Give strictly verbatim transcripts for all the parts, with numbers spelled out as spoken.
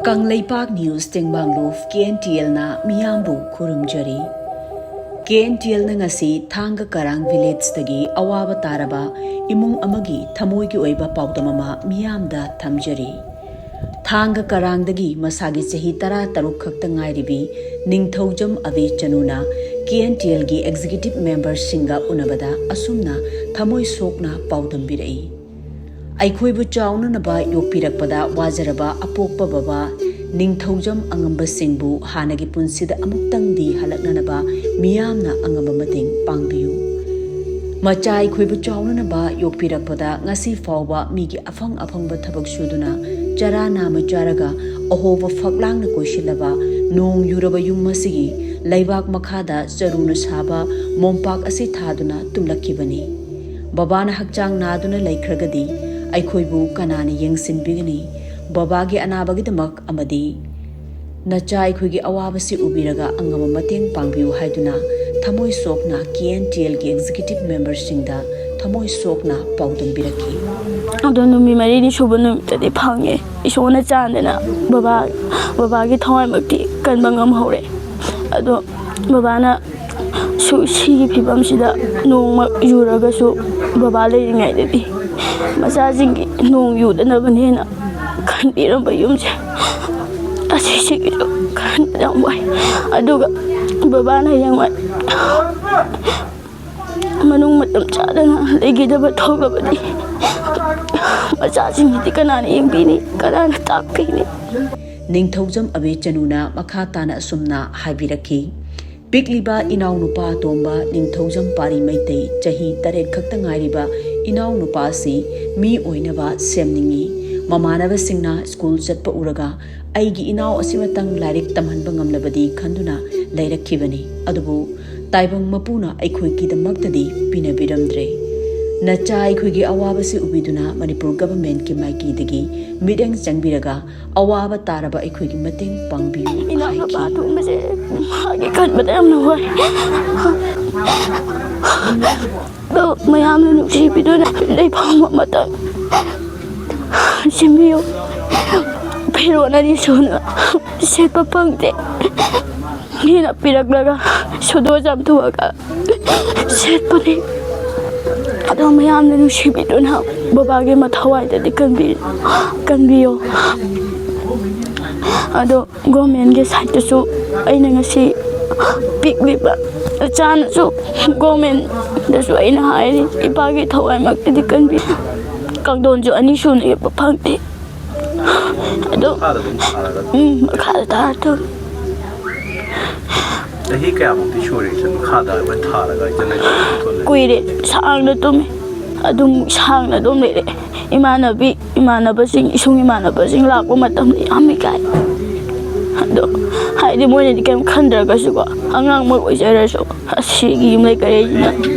Kangleipak news ꯇꯦꯡꯕꯥꯡꯂꯨꯞ K N T ꯑꯦꯜꯅ ꯃꯤꯌꯥꯝꯕꯨ ꯈꯨꯔꯨꯝꯖꯔꯤ꯫ ꯀꯦ ꯑꯦꯟ ꯇꯤ ꯑꯦꯜꯅ ꯉꯁꯤ ꯊꯥꯡꯒ ꯀꯔꯥꯡ ꯚꯤꯂꯦꯖꯇꯒꯤ ꯑꯋꯥꯕ ꯇꯥꯔꯕ ꯏꯃꯨꯡ ꯑꯃꯒꯤ ꯊꯃꯣꯏꯒꯤ ꯑꯣꯏꯕ ꯄꯥꯎꯗꯝ ꯑꯃ ꯃꯤꯌꯥꯝꯗ ꯊꯝꯖꯔꯤ꯫ ꯊꯥꯡꯒ ꯀꯔꯥꯡꯗꯒꯤ ꯃꯁꯥꯒꯤ ꯆꯍꯤ ꯇꯔꯥ ꯇꯔꯨꯛ ꯈꯛꯇ ꯉꯥꯏꯔꯤꯕꯤ ꯅꯤꯡꯊꯧꯖꯝ ꯑꯕꯦ ꯆꯅꯨꯅ ꯀꯦ ꯑꯦꯟ ꯇꯤ ꯑꯦꯜꯒꯤ ꯑꯦꯛꯖꯤꯀ꯭ꯌꯨꯇꯤꯚ ꯃꯦꯝꯕꯔꯁꯤꯡꯒ ꯎꯅꯕꯗ ꯑꯁꯨꯝꯅ ꯊꯃꯣꯏ ꯁꯣꯛꯅ ꯄꯥꯎꯗꯝꯕꯤꯔꯛꯏ꯫ ꯑꯩꯈꯣꯏꯕꯨ ꯆꯥꯎꯅꯅꯕ ꯌꯣꯛꯄꯤꯔꯛꯄꯗ ꯋꯥꯖꯔꯕ ꯑꯄꯣꯛꯄ ꯕꯕꯥ ꯅꯤꯡꯊꯧꯖꯝ ꯑꯉꯝꯕꯁꯤꯡꯕꯨ ꯍꯥꯟꯅꯒꯤ ꯄꯨꯟꯁꯤꯗ ꯑꯃꯨꯛꯇꯪꯗꯤ ꯍꯜꯂꯛꯅꯅꯕ ꯃꯤꯌꯥꯝꯅ ꯑꯉꯝꯕ ꯃꯇꯦꯡ ꯄꯥꯡꯕꯤꯌꯨ꯫ ꯃꯆꯥ ꯑꯩꯈꯣꯏꯕꯨ ꯆꯥꯎꯅꯅꯕ ꯌꯣꯛꯄꯤꯔꯛꯄꯗ ꯉꯁꯤ ꯐꯥꯎꯕ ꯃꯤꯒꯤ ꯑꯐꯪ ꯑꯐꯪꯕ ꯊꯕꯛ ꯁꯨꯗꯨꯅ ꯆꯔꯥ ꯅꯥꯝꯃ ꯆꯥꯔꯒ ꯑꯍꯣꯕ ꯐꯛꯂꯥꯡꯅ ꯀꯣꯏꯁꯤꯜꯂꯕ ꯅꯣꯡ ꯌꯨꯔꯕ ꯌꯨꯝ ꯑꯁꯤꯒꯤ ꯂꯩꯕꯥꯛ ꯃꯈꯥꯗ ꯆꯔꯨꯅ ꯁꯥꯕ ꯃꯣꯝꯄꯥꯛ ꯑꯁꯤ ꯊꯥꯗꯨꯅ ꯇꯨꯝꯂꯛꯈꯤꯕꯅꯤ꯫ ꯕꯕꯥꯅ ꯍꯛꯆꯥꯡ ꯅꯥꯗꯨꯅ ꯂꯩꯈ꯭ꯔꯒꯗꯤ ꯑꯩꯈꯣꯏꯕꯨ ꯀꯅꯥꯅ ꯌꯦꯡꯁꯤꯟꯕꯤꯒꯅꯤ? ꯕꯕꯥꯒꯤ ꯑꯅꯥꯕꯒꯤꯗꯃꯛ ꯑꯃꯗꯤ ꯅꯆꯥ ꯑꯩꯈꯣꯏꯒꯤ ꯑꯋꯥꯕꯁꯤ ꯎꯕꯤꯔꯒ ꯑꯉꯝꯕ ꯃꯇꯦꯡ ꯄꯥꯡꯕꯤꯌꯨ ꯍꯥꯏꯗꯨꯅ ꯊꯃꯣꯏ ꯁꯣꯛꯅ ꯀꯦ ꯑꯦꯟ ꯇꯤ ꯑꯦꯜꯒꯤ ꯑꯦꯛꯖꯤꯀ꯭ꯌꯨꯇꯤꯚ ꯃꯦꯝꯕꯔꯁꯤꯡꯗ ꯊꯃꯣꯏ ꯁꯣꯛꯅ ꯄꯥꯎꯗꯝꯕꯤꯔꯛꯈꯤ꯫ ꯑꯗꯣ ꯅꯨꯃꯤꯠ ꯃꯔꯤꯅꯤ ꯁꯨꯕ ꯅꯨꯃꯤꯠꯇꯗꯤ ꯐꯪꯉꯦ꯫ ꯏꯁꯣꯔꯅ ꯆꯥꯟꯗꯅ ꯕꯕꯥ, ꯕꯕꯥꯒꯤ ꯊꯋꯥꯏꯃꯛꯇꯤ ꯀꯟꯕ ꯉꯝꯍꯧꯔꯦ꯫ ꯑꯗꯣ ꯕꯕꯥꯅ ꯁꯨ-, ꯁꯤꯒꯤ ꯐꯤꯕꯝꯁꯤꯗ ꯅꯣꯡꯃ ꯌꯨꯔꯒꯁꯨ ꯕꯕꯥ ꯂꯩꯔꯤꯉꯩꯗꯗꯤ ꯃꯆꯥꯁꯤꯡꯒꯤ ꯅꯣꯡ ꯌꯨꯗꯅꯕꯅꯦꯅ ꯈꯟꯕꯤꯔꯝꯕ ꯌꯨꯝꯁꯦ ꯑꯁꯤꯁꯤꯒꯤꯁꯨ ꯈꯟꯕꯗ ꯌꯥꯝ ꯋꯥꯏ꯫ ꯑꯗꯨꯒ ꯕꯕꯥꯅ ꯍꯌꯦꯡꯋꯥꯏ ꯃꯅꯨꯡ ꯃꯇꯝ ꯆꯥꯗꯅ ꯂꯩꯈꯤꯗꯕ ꯊꯣꯛꯂꯕꯗꯤ ꯃꯆꯥꯁꯤꯡꯁꯤꯗꯤ ꯀꯅꯥꯅ ꯌꯦꯡꯕꯤꯅꯤ? ꯀꯅꯥꯅ ꯇꯥꯛꯄꯤꯅꯤ? ꯅꯤꯡꯊꯧꯖꯝ ꯑꯕꯦ ꯆꯅꯨꯅ ꯃꯈꯥ ꯇꯥꯅ ꯑꯁꯨꯝꯅ ꯍꯥꯏꯕꯤꯔꯛꯈꯤ꯫ ꯄꯤꯛꯂꯤꯕ ꯏꯅꯥꯎꯅꯨꯄꯥ ꯑꯇꯣꯝꯕ ꯅꯤꯡꯊꯧꯖꯝ ꯄꯥꯔꯤ ꯃꯩꯇꯩ ꯆꯍꯤ ꯇꯔꯦꯠ ꯈꯛꯇ ꯉꯥꯏꯔꯤꯕ ꯏꯅꯥꯎꯅꯨꯄꯥ ꯑꯁꯤ ꯃꯤ ꯑꯣꯏꯅꯕ ꯁꯦꯝꯅꯤꯡꯏ꯫ ꯃꯃꯥꯟꯅꯕꯁꯤꯡꯅ ꯁ꯭ꯀꯨꯜ ꯆꯠꯄ ꯎꯔꯒ ꯑꯩꯒꯤ ꯏꯅꯥꯎ ꯑꯁꯤꯃꯇꯪ ꯂꯥꯏꯔꯤꯛ ꯇꯝꯍꯟꯕ ꯉꯝꯂꯕꯗꯤ ꯈꯟꯗꯨꯅ ꯂꯩꯔꯛꯈꯤꯕꯅꯤ꯫ ꯑꯗꯨꯕꯨ ꯇꯥꯏꯕꯪ ꯃꯄꯨꯅ ꯑꯩꯈꯣꯏꯒꯤꯗꯃꯛꯇꯗꯤ ꯄꯤꯅꯕꯤꯔꯝꯗ꯭ꯔꯦ꯫ ꯅꯆꯥ ꯑꯩꯈꯣꯏꯒꯤ ꯑꯋꯥꯕꯁꯤ ꯎꯕꯤꯗꯨꯅ ꯃꯅꯤꯄꯨꯔ ꯒꯚꯔꯟꯃꯦꯟꯠꯀꯤ ꯃꯥꯏꯀꯩꯗꯒꯤ ꯃꯤꯠꯌꯦꯡ ꯆꯪꯕꯤꯔꯒ ꯑꯋꯥꯕ ꯇꯥꯔꯕ ꯑꯩꯈꯣꯏꯒꯤ ꯃꯇꯦꯡ ꯄꯥꯡꯕꯤꯌꯨ ꯏꯅꯥꯎꯅꯨꯄꯥ ꯍꯥꯏꯈꯤ꯫ ꯑꯇꯣꯝꯕꯁꯦ ꯃꯥꯒꯤ ꯈꯟꯕꯗ ꯌꯥꯝꯅ ꯋꯥꯏ꯫ ꯑꯗꯣ ꯃꯌꯥꯝꯅ ꯅꯨꯡꯁꯤꯕꯤꯗꯨꯅ ꯂꯩꯐꯝ ꯑꯃꯇꯪ ꯁꯦꯝꯕꯤꯌꯨ꯫ ꯐꯤꯔꯣꯜ ꯑꯅꯤ ꯁꯨꯅ ꯁꯦꯠꯄ ꯐꯪꯗꯦ꯫ ꯃꯤꯅ ꯄꯤꯔꯛꯂꯒ ꯁꯨꯗꯣꯛ ꯆꯥꯝꯊꯣꯛꯑꯒ ꯁꯦꯠꯄꯅꯤ꯫ ꯑꯗꯣ ꯃꯌꯥꯝꯅ ꯅꯨꯡꯁꯤꯕꯤꯗꯨꯅ ꯕꯕꯥꯒꯤ ꯃꯊꯧꯋꯥꯏꯗꯗꯤ ꯀꯟꯕꯤ-, ꯀꯟꯕꯤꯌꯣ꯫ ꯑꯗꯣ ꯒꯣꯔꯃꯦꯟꯒꯤ ꯁꯥꯏꯠꯇꯁꯨ ꯑꯩꯅ ꯉꯁꯤ ꯄꯤꯛꯂꯤꯕ ꯏꯆꯥꯅꯁꯨ ꯒꯣꯔꯃꯦꯟꯗꯁꯨ ꯑꯩꯅ ꯍꯥꯏꯔꯤ, ꯏꯄꯥꯒꯤ ꯊꯋꯥꯏꯃꯛꯇꯗꯤ ꯀꯟꯕꯤ꯫ ꯀꯥꯡꯊꯣꯟꯁꯨ ꯑꯅꯤ ꯁꯨꯅ ꯌꯦꯞꯄ ꯐꯪꯗꯦ꯫ ꯑꯗꯣ ꯃꯈꯥꯗ ꯑꯗꯨꯝ ꯊꯥꯔꯒ? ꯎꯝ, ꯃꯈꯥꯗ ꯊꯥꯔ ꯇꯨꯝꯃꯤ꯫ ꯆꯍꯤ ꯀꯌꯥꯃꯨꯛꯇꯤ ꯁꯨꯔꯦ ꯏꯆꯟ ꯃꯈꯥꯗ ꯑꯩꯈꯣꯏ ꯊꯥꯔꯒ ꯏꯆꯟ ꯂꯩꯕ ꯃꯐꯝꯗ? ꯀꯨꯏꯔꯦ, ꯁꯥꯡꯅ ꯇꯨꯝꯃꯤ꯫ ꯑꯗꯨꯝ ꯁꯥꯡꯅ ꯑꯗꯨꯝ ꯂꯩꯔꯦ꯫ ꯏꯃꯥꯟꯅꯕꯤ, ꯏꯃꯥꯟꯅꯕꯁꯤꯡ, ꯏꯁꯨꯡ ꯏꯃꯥꯟꯅꯕꯁꯤꯡ ꯂꯥꯛꯄ ꯃꯇꯝꯗ ꯌꯥꯝ ꯏꯀꯥꯏ꯫ ꯑꯗꯣ ꯍꯥꯏꯗꯤ ꯃꯣꯏꯅꯗꯤ ꯀꯩꯝ ꯈꯟꯗ꯭ꯔꯒꯁꯨꯀꯣ, ꯑꯉꯥꯡꯃꯛ ꯑꯣꯏꯖꯔꯁꯨ, ꯑꯁꯤꯒꯤ ꯌꯨꯝꯂꯩ ꯀꯔꯩꯁꯤꯅ꯫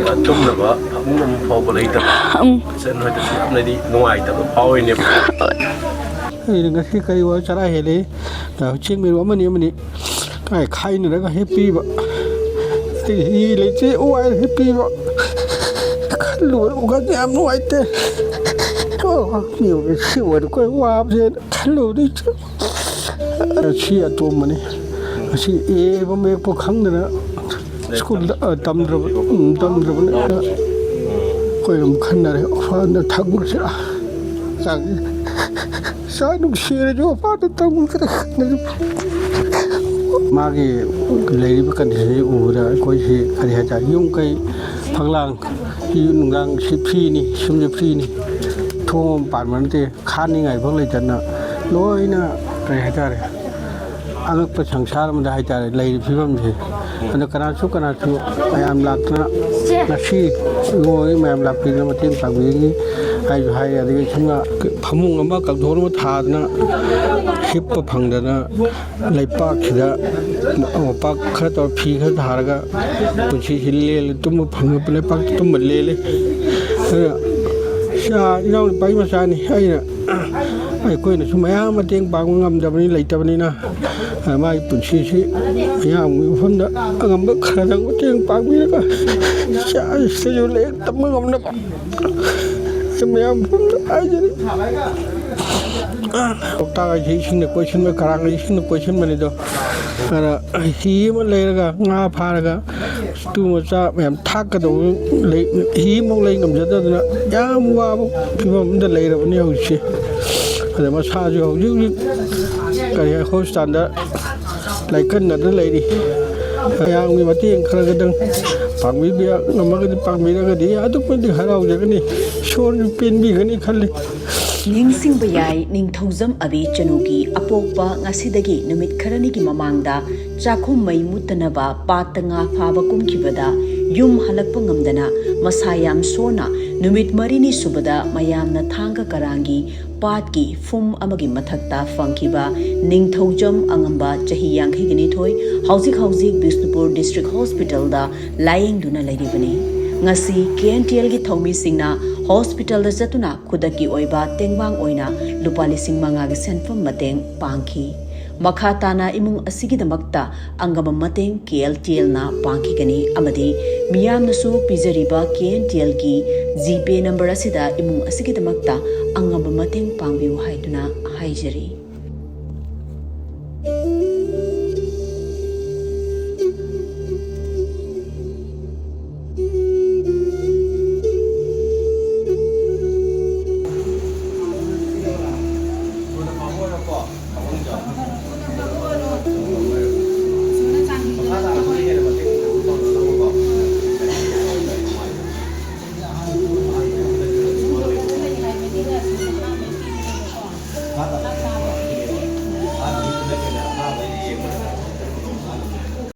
ꯇꯨꯝꯅꯕ ꯐꯃꯨꯡ ꯑꯃ ꯐꯥꯎꯕ ꯂꯩꯇꯕ꯫ ꯎꯝ꯫ ꯏꯆꯟ ꯍꯣꯏꯗꯁꯨ ꯌꯥꯝꯅꯗꯤ ꯅꯨꯡꯉꯥꯏꯇꯕ ꯐꯥꯎꯔꯤꯅꯦꯕ꯫ ꯑꯩꯅ ꯉꯁꯤ ꯀꯔꯤ ꯋꯥ ꯆꯔꯥ ꯍꯦꯜꯂꯤ? ꯆꯦꯡ ꯃꯔꯨ ꯑꯃꯅꯤ ꯑꯃꯅꯤ ꯀꯥꯏ ꯈꯥꯏꯅꯔꯒ ꯍꯦꯛ ꯄꯤꯕ, ꯑꯗꯒꯤ ꯍꯤ ꯂꯩꯇꯦ ꯎ ꯋꯥꯏ ꯍꯦꯛ ꯄꯤꯕ, ꯈꯜꯂꯨꯔꯒ ꯋꯥꯈꯜꯁꯦ ꯌꯥꯝ ꯅꯨꯡꯉꯥꯏꯇꯦ꯫ ꯀꯣ, ꯃꯤꯑꯣꯏꯕ ꯁꯤ ꯑꯣꯏꯔꯦ ꯀꯣ ꯋꯥꯕꯁꯦ ꯈꯜꯂꯨꯕꯗ꯫ ꯁꯤ ꯑꯇꯣꯝꯕꯅꯤ꯫ ꯑꯁꯤ ꯑꯦ ꯃꯌꯦꯛꯄꯨ ꯈꯪꯗꯅ ꯁ꯭ꯀꯨꯜꯗ, ꯑ, ꯇꯝꯗ꯭ꯔꯕ-, ꯎꯝ, ꯇꯝꯗ꯭ꯔꯕꯅꯤ꯫ ꯑꯩꯈꯣꯏ ꯑꯗꯨꯝ ꯈꯟꯅꯔꯦ, ꯑꯣꯐꯔꯗ ꯊꯝꯈ꯭ꯔꯁꯤꯔꯥ? ꯆꯥꯛ, ꯆꯥꯛ ꯅꯨꯡꯁꯤꯔꯁꯨ ꯑꯣꯐꯔꯗ ꯊꯝꯈ꯭ꯔꯁꯤꯔꯥ? ꯃꯥꯒꯤ ꯂꯩꯔꯤꯕ ꯀꯟꯗꯤꯁꯟꯁꯤ ꯎꯕꯗ ꯑꯩꯈꯣꯏꯁꯤ ꯀꯔꯤ ꯍꯥꯏꯇꯥꯔꯦ, ꯌꯨꯝ ꯀꯩ ꯐꯛꯂꯥꯡ, ꯌꯨꯝ ꯅꯨꯡꯗꯥꯡ ꯁꯤ ꯐ꯭ꯔꯤꯅꯤ, ꯁꯨꯝꯁꯨ ꯐ꯭ꯔꯤꯅꯤ, ꯊꯣꯡ ꯑꯃ ꯄꯥꯟꯕ ꯅꯠꯇꯦ, ꯈꯥꯅꯤꯡꯉꯥꯏ ꯐꯥꯎ ꯂꯩꯇꯅ ꯂꯣꯏꯅ ꯀꯔꯤ ꯍꯥꯏꯇꯥꯔꯦ, ꯑꯉꯛꯄ ꯁꯪꯁꯥꯔ ꯑꯃꯗ ꯍꯥꯏꯇꯥꯔꯦ ꯂꯩꯔꯤꯕ ꯐꯤꯕꯝꯁꯦ꯫ ꯑꯗꯣ ꯀꯅꯥꯁꯨ ꯀꯅꯥꯁꯨ ꯃꯌꯥꯝ ꯂꯥꯛꯇꯅ ꯉꯁꯤ ꯏꯕꯨꯡꯉꯣꯒꯤ ꯃꯌꯥꯝ ꯂꯥꯛꯄꯤꯗꯅ ꯃꯇꯦꯡ ꯄꯥꯡꯕꯤꯔꯤ ꯍꯥꯏꯁꯨ ꯍꯥꯏ꯫ ꯑꯗꯒꯤ ꯁꯨꯝꯅ ꯐꯃꯨꯡ ꯑꯃ ꯀꯥꯡꯊꯣꯟ ꯑꯃ ꯊꯥꯗꯅ ꯍꯤꯞꯄ ꯐꯪꯗꯅ ꯂꯩꯄꯥꯛꯁꯤꯗ ꯃꯣꯝꯄꯥꯛ ꯈꯔ ꯇꯧꯔ ꯐꯤ ꯈꯔ ꯊꯥꯔꯒ ꯄꯨꯟꯁꯤꯁꯤ ꯂꯦꯜꯂꯦ꯫ ꯇꯨꯝꯕ ꯐꯪꯉꯛꯄ ꯂꯩꯄꯥꯛꯇ ꯇꯨꯝꯕ ꯂꯦꯜꯂꯦ꯫ ꯑꯗꯨꯅ ꯏꯆꯥ ꯏꯅꯥꯎ ꯅꯨꯄꯥꯒꯤ ꯃꯆꯥꯅꯤ꯫ ꯑꯩꯅ, ꯑꯩꯈꯣꯏꯅꯁꯨ ꯃꯌꯥꯝ ꯃꯇꯦꯡ ꯄꯥꯡꯕ ꯉꯝꯗꯕꯅꯤ, ꯂꯩꯇꯕꯅꯤꯅ꯫ ꯑ, ꯃꯥꯒꯤ ꯄꯨꯟꯁꯤꯁꯤ ꯃꯌꯥꯝꯒꯤ ꯃꯐꯝꯗ ꯑꯉꯝꯕ ꯈꯔꯗꯪ ꯃꯇꯦꯡ ꯄꯥꯡꯕꯤꯔꯒ ꯏꯆꯥꯁꯤꯁꯨ ꯂꯥꯏꯔꯤꯛ ꯇꯝꯕ ꯉꯝꯅꯕ ꯃꯌꯥꯝ ꯄꯨꯝꯅ ꯍꯥꯏꯖꯔꯤ꯫ ꯂꯣꯛꯇꯥꯛ ꯍꯥꯏꯁꯤ ꯏꯁꯤꯡꯅ ꯀꯣꯏꯁꯤꯟꯕ, ꯀꯔꯥꯡ ꯍꯥꯏꯁꯤ ꯏꯁꯤꯡꯅ ꯀꯣꯏꯁꯤꯟꯕꯅꯤꯗꯣ꯫ ꯑꯗꯨꯅ ꯍꯤ ꯑꯃ ꯂꯩꯔꯒ ꯉꯥ ꯐꯥꯔꯒ ꯇꯨ ꯃꯆꯥ ꯃꯌꯥꯝ ꯊꯥꯛꯀꯗꯧꯕ ꯂꯩ, ꯍꯤ ꯑꯃꯐꯥꯎ ꯂꯩ ꯉꯝꯖꯗꯗꯅ ꯌꯥꯝ ꯋꯥꯕ ꯐꯤꯕꯝ ꯑꯃꯗ ꯂꯩꯔꯕꯅꯤ ꯍꯧꯖꯤꯛꯁꯦ꯫ ꯑꯗ ꯃꯁꯥꯁꯨ ꯍꯧꯖꯤꯛ ꯍꯧꯖꯤꯛ ꯀꯔꯤ ꯍꯥꯏ, ꯍꯣꯁꯄꯤꯇꯥꯜꯗ ꯂꯥꯏꯀꯟꯅꯗꯅ ꯂꯩꯔꯤ꯫ ꯃꯌꯥꯝꯒꯤ ꯃꯇꯦꯡ ꯈꯔ ꯈꯔꯗꯪ ꯄꯥꯡꯕꯤꯕ ꯉꯝꯃꯒꯗꯤ, ꯄꯥꯡꯕꯤꯔꯒꯗꯤ ꯑꯗꯨꯛꯀꯤ ꯃꯇꯤꯛ ꯍꯔꯥꯎꯖꯒꯅꯤ꯫ ꯏꯁꯣꯔꯁꯨ ꯄꯦꯟꯕꯤꯒꯅꯤ ꯈꯜꯂꯤ꯫ ꯅꯤꯡꯁꯤꯡꯕ ꯌꯥꯏ, ꯅꯤꯡꯊꯧꯖꯝ ꯑꯕꯤ ꯆꯅꯨꯒꯤ ꯑꯄꯣꯛꯄ ꯉꯁꯤꯗꯒꯤ ꯅꯨꯃꯤꯠ ꯈꯔꯅꯤꯒꯤ ꯃꯃꯥꯡꯗ ꯆꯥꯛꯈꯨꯝ ꯃꯩ ꯃꯨꯠꯇꯅꯕ ꯄꯥꯠꯇ ꯉꯥ ꯐꯥꯕ ꯀꯨꯝꯈꯤꯕꯗ ꯌꯨꯝ ꯍꯜꯂꯛꯄ ꯉꯝꯗꯅ ꯃꯁꯥ ꯌꯥꯝ ꯁꯣꯟꯅ ꯅꯨꯃꯤꯠ ꯃꯔꯤꯅꯤ ꯁꯨꯕꯗ ꯃꯌꯥꯝꯅ ꯊꯥꯡꯒ ꯀꯔꯥꯡꯒꯤ ꯄꯥꯠꯀꯤ ꯐꯨꯝ ꯑꯃꯒꯤ ꯃꯊꯛꯇ ꯐꯪꯈꯤꯕ ꯅꯤꯡꯊꯧꯖꯝ ꯑꯉꯝꯕ, ꯆꯍꯤ ꯌꯥꯡꯈꯩꯒ ꯅꯤꯊꯣꯏ, ꯍꯧꯖꯤꯛ ꯍꯧꯖꯤꯛ ꯕꯤꯁꯅꯨꯄꯨꯔ ꯗꯤꯁꯇ꯭ꯔꯤꯛ ꯍꯣꯁꯄꯤꯇꯥꯜꯗ ꯂꯥꯌꯦꯡꯗꯨꯅ ꯂꯩꯔꯤꯕꯅꯤ꯫ ꯉꯁꯤ ꯀꯦ ꯑꯦꯟ ꯇꯤ ꯑꯦꯜꯒꯤ ꯊꯧꯃꯤꯁꯤꯡꯅ ꯍꯣꯁꯄꯤꯇꯥꯜꯗ ꯆꯠꯇꯨꯅ ꯈꯨꯗꯛꯀꯤ ꯑꯣꯏꯕ ꯇꯦꯡꯕꯥꯡ ꯑꯣꯏꯅ ꯂꯨꯄꯥ ꯂꯤꯁꯤꯡ ꯃꯉꯥꯒꯤ ꯁꯦꯟꯐꯝ ꯃꯇꯦꯡ ꯄꯥꯡꯈꯤ꯫ ꯃꯈꯥ ꯇꯥꯅ ꯏꯃꯨꯡ ꯑꯁꯤꯒꯤꯗꯃꯛꯇ ꯑꯉꯝꯕ ꯃꯇꯦꯡ ꯀꯦ ꯑꯦꯜ ꯇꯤ ꯑꯦꯜꯅ ꯄꯥꯡꯈꯤꯒꯅꯤ ꯑꯃꯗꯤ ꯃꯤꯌꯥꯝꯅꯁꯨ ꯄꯤꯖꯔꯤꯕ ꯀꯦ ꯑꯦꯟ ꯇꯤ ꯑꯦꯜꯒꯤ ꯖꯤ ꯄꯦ ꯅꯝꯕꯔ ꯑꯁꯤꯗ ꯏꯃꯨꯡ ꯑꯁꯤꯒꯤꯗꯃꯛꯇ ꯑꯉꯝꯕ ꯃꯇꯦꯡ ꯄꯥꯡꯕꯤꯌꯨ ꯍꯥꯏꯗꯨꯅ ꯍꯥꯏꯖꯔꯤ꯫